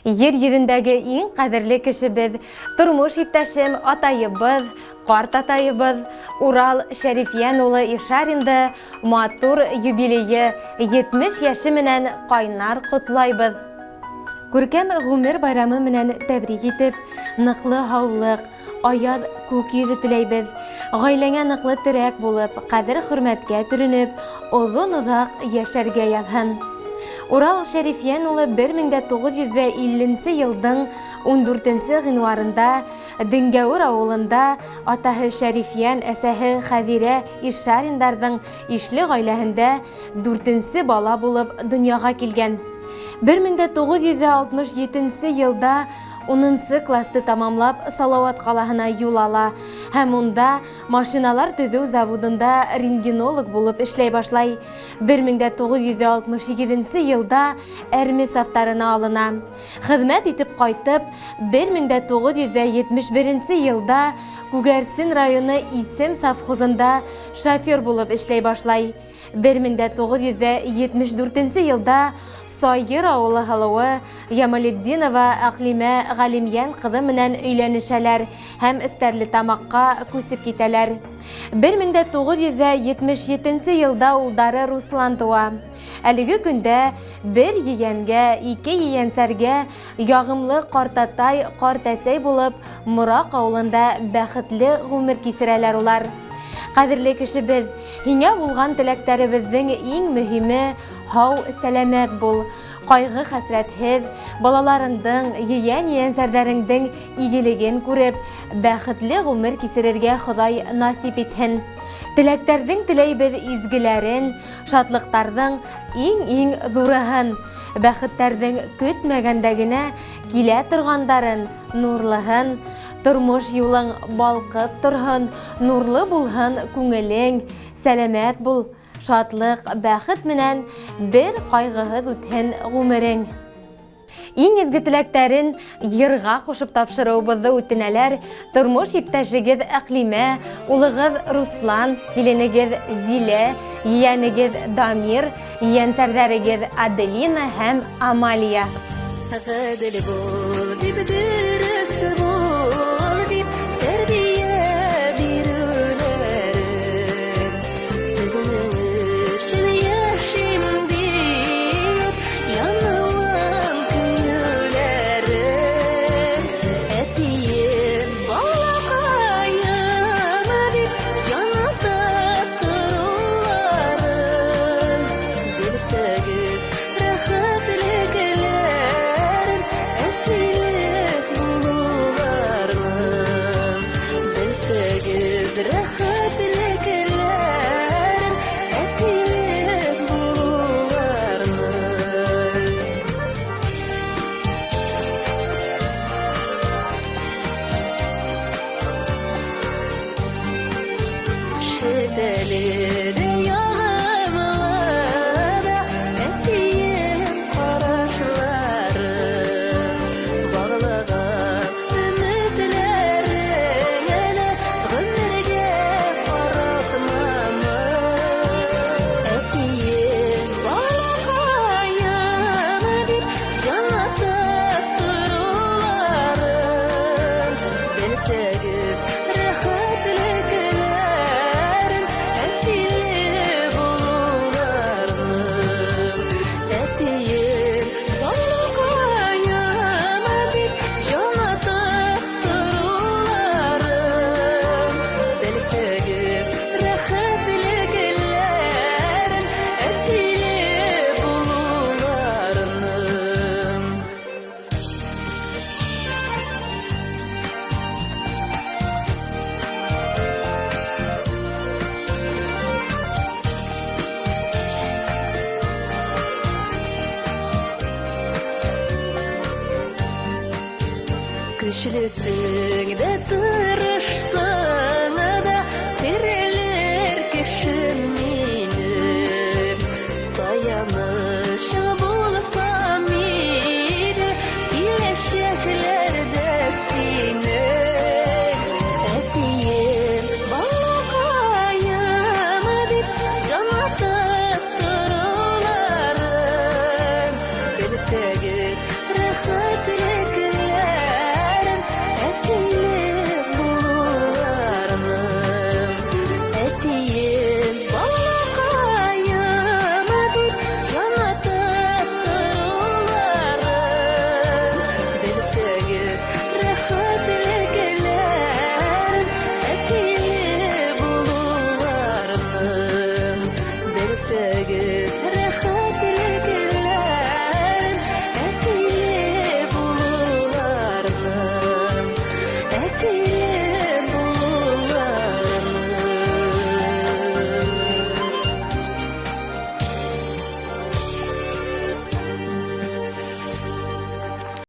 Ер йөҙөндәге иң ҡәҙерле кешебеҙ, тормош иптәшем, атайыбыҙ, ҡарт атайыбыҙ Урал Шәрифйән улы Ишаринды матур юбилейы 70 йәше менән ҡайнар ҡотлайбыҙ. Күркәм ғүмер байрамы менән тәбрик итеп, ныҡлы һаулыҡ, аяҙ күк йөҙө теләйбеҙ. Ғаиләңә ныҡлы терәк булып, ҡәҙер-хөрмәткә төрөнөп, оҙон-оҙаҡ йәшәргә яҙһын. Урал Шәрифйән улы 1950 йылдың 14 ғинуарында Дөңгәүер ауылында атаһы Шәрифйән, әсәһе Хәҙирә Ишариндарҙың ишле ғаиләһендә дүртенсе бала булып донъяға килгән. 1967 йылда унынсы класты тамамлап Салауат ҡалаһына юл ала һәм унда машиналар төҙөү заводында рентгенолог булып эшләй башлай. 1968 йылда әрме сафтарына алына. Хеҙмәт итеп ҡайтып, 1971 йылда Күгәрсен районы Исем совхозында шофер булып эшләй башлай. 1974 йылда Сайыр ауылы һылыуы Ямалетдинова Әҡлимә Ғәлимйән ҡыҙы менән өйләнешәләр һәм Стәрлетамаҡҡа күсеп китәләр. 1977 йылда улдары Руслан тыуа. Әлеге көндә бер ейәнгә, ике ейәнсәргә яғымлы ҡартатай, ҡартәсәй булып Мораҡ ауылында бәхетле ғүмер кисерәләр улар. Ҡәҙерле кешебеҙ, һиңә булған теләктәребеҙҙең иң мөһиме һау, сәләмәт бул. Ҡайғы хәсрәтһеҙ, балаларыңдың, ейән-ейәнсәрҙәреңдең игелеген күреп, бәхетле ғүмер кисерергә Хоҙай насип итһен. Теләктәрҙең теләйбеҙ изгеләрен, шатлыҡтарҙың иң-иң ҙурыһын, бәхеттәрҙең көтмәгәндә генә килә торғандарын, нурлыһын, тормош юлың балҡып торһон, нурлы булһын күңелең, сәләмәт бул, шатлыҡ, бәхет менән бер ҡайғыһыҙ үтһен ғүмерең. Иң изге теләктәрен йырға ҡушып тапшырыуыбыҙҙы үтенәләр тормош иптәшегеҙ Әҡлимә, улығыҙ Руслан, киленегеҙ Зилә, ейәнегеҙ Дамир, ейәнсәрҙәрегеҙ Аделина һәм Амалия. Ғәдел бул дип, дөрөҫ бул дип, тәрбиә биреүләрен. Сезнең өсөн йәшим дип, яныуым, көйөүләрен. Әтием, балаҡайым дип, җанатып тороуларын. Белсәгеҙ рәхәтлекләрен, әтиле булыуларның. Белсәгеҙ рәхәтлекләрен, әтиле булыуларның. Шелтәле дә, яғымлы да әтием ҡарашлары, бағлаған өмөтләреңә ғүмергә ҡаратмамын. Әтием, балаҡайым дип, җанатып тороуларын. Белсәгеҙ рәхәтлекләрен, әтиле булыуларның. Әтием, балаҡайым дип, җанатып тороуларын. Белсәгеҙ рәхәтлекләрен, әтиле булыуларның. Көслөсөң дә, тырышсың да, терелер кешем минем. Таянышым.